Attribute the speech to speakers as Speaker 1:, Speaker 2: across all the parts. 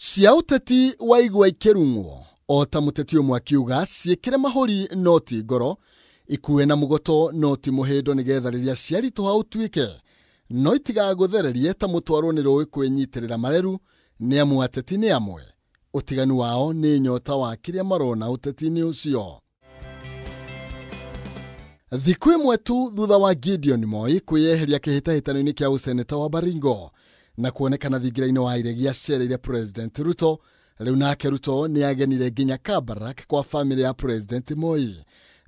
Speaker 1: Cia ũteti waigua ikĩrung'wo o ta mũteti ũmwe akiuga ciĩkĩre mahũri no ti ngoro, ikue na mũgoto no ti mũhĩndo, nĩgetha rĩrĩa ciaritũha ũtuĩke no itigagũthererie ta mũtwarwo nĩ rũĩ kwĩnyitĩrĩra mareru, nĩ amu ateti nĩ amwe, ũtiganu wao nĩ nyota wa kĩrĩa marona ũteti-inĩ ũcio. Thikũ ĩmwe tu thutha wa Gideon Moi kwĩyeheria kĩhĩtahĩtano-inĩ kĩa ũseneta wa Baringo na kuonekana thingira-inĩ wa iregi acereire President Ruto, rĩu nake Ruto nĩ agenire nginya Kabarak kwa famĩlĩ ya President Moi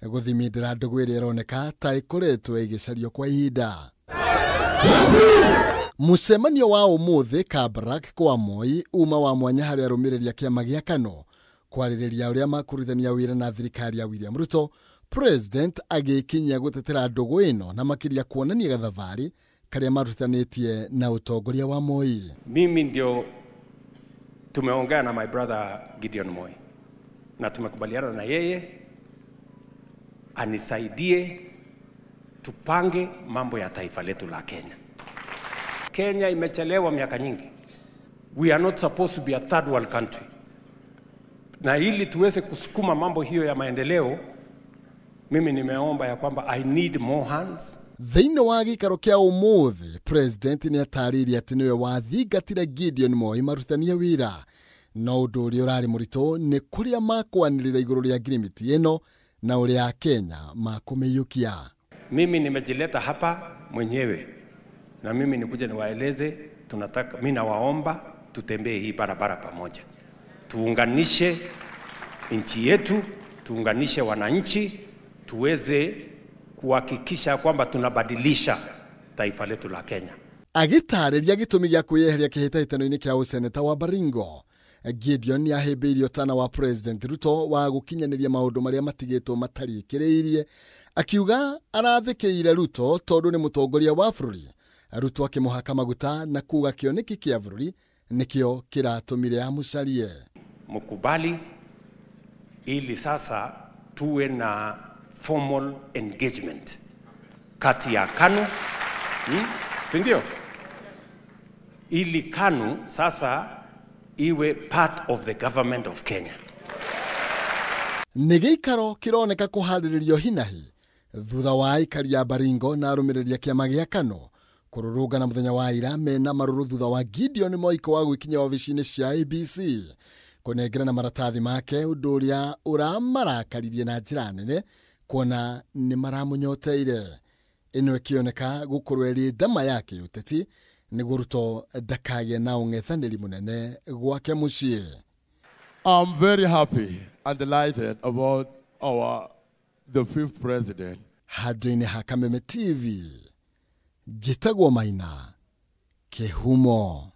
Speaker 1: gũthimindĩra ndũgũ ĩrĩa ĩroneka ta ĩkoretwo ĩgĩcario kwa ihinda. Mũcemanio wa ũmũthĩ Kabarak kwa Moi uma wa mwanya harĩ arũmĩrĩri a kĩama gĩa KANU kwarĩrĩria ũrĩa makũrutithania wĩra na thirikari ya William Ruto. President agĩkinyia gũtetera ndũgũ ĩno na makĩria kuonania gathabarĩ karĩa marutithanĩtie na ũtongoria wa Moi.
Speaker 2: Mimi ndio tumeongea na my brother Gideon Moi na tumekubaliana na yeye anisaidie tupange mambo ya taifa letu la Kenya. Kenya imechelewa miaka nyingi. We are not supposed to be a third world country. Na ili tuweze kusukuma mambo hiyo ya maendeleo, mimi nimeomba ya kwamba I need more hands.
Speaker 1: Thĩinĩ wa gĩikaro kĩa ũmũthĩ, President nĩ atarĩirie atĩ nĩwe wathingatire Gideon Moi marutithanie wĩra, no ũndũ ũrĩa ũrarĩ mũritũ nĩ kũrĩa makwanĩrĩra igũrũ rĩa ngirimiti ĩno na ũrĩa Kenya makũmĩiyũkia.
Speaker 2: Mimi nimejileta hapa mwenyewe na mimi nikuja niwaeleze, tunataka, mimi nawaomba tutembee hii barabara pamoja, tuunganishe nchi yetu, tuunganishe wananchi, tuweze kuhakikisha kwamba tunabadilisha taifa letu la Kenya.
Speaker 1: Agĩtarĩria gĩtũmi gĩa kwĩyeheria kĩhĩtahĩtano-inĩ kĩa ũseneta wa Baringo, Gideon nĩahĩmbĩirie ũtana wa President Ruto wa gũkinyanĩria maũndũ marĩa matigĩtwo matarĩkĩrĩirie, akiuga arathĩkĩire Ruto tondũ nĩ mũtongoria wa bũrũri. Ruto akĩmũhaka maguta na kuga kĩoneki kĩa bũrũri nĩkĩo kĩratũmire amũcarie.
Speaker 2: Mkubali ili sasa tuwe na formal engagement kati ya KANU, si ndio? Ili KANU sasa iwe part of the government of Kenya.
Speaker 1: Nĩ gĩikaro kĩroneka kũharĩrĩrio hinahi thutha wa aikari a Baringo na arũmĩrĩri a kĩama gĩa KANU kũrũrũngana mũthenya wa ira mena marũrũ thutha wa Gideon Moi kwaga gwĩkinyia wabici-inĩ cia ABC kũnengerana maratathi make, ũndũ ũrĩa ũramarakaririe na njĩra nene kuona nĩ maramũnyoteire. Ĩno ĩkĩoneka gũkorwo ĩrĩ ndama ya kĩũteti nĩguo Ruto ndakagĩe na ũng'ethanĩri mũnene gwake mũciĩ.
Speaker 3: I'm very happy and delighted about the fifth president.
Speaker 1: Handũ-inĩ ha Kameme TV, njĩtagwo Maina Kĩhumo.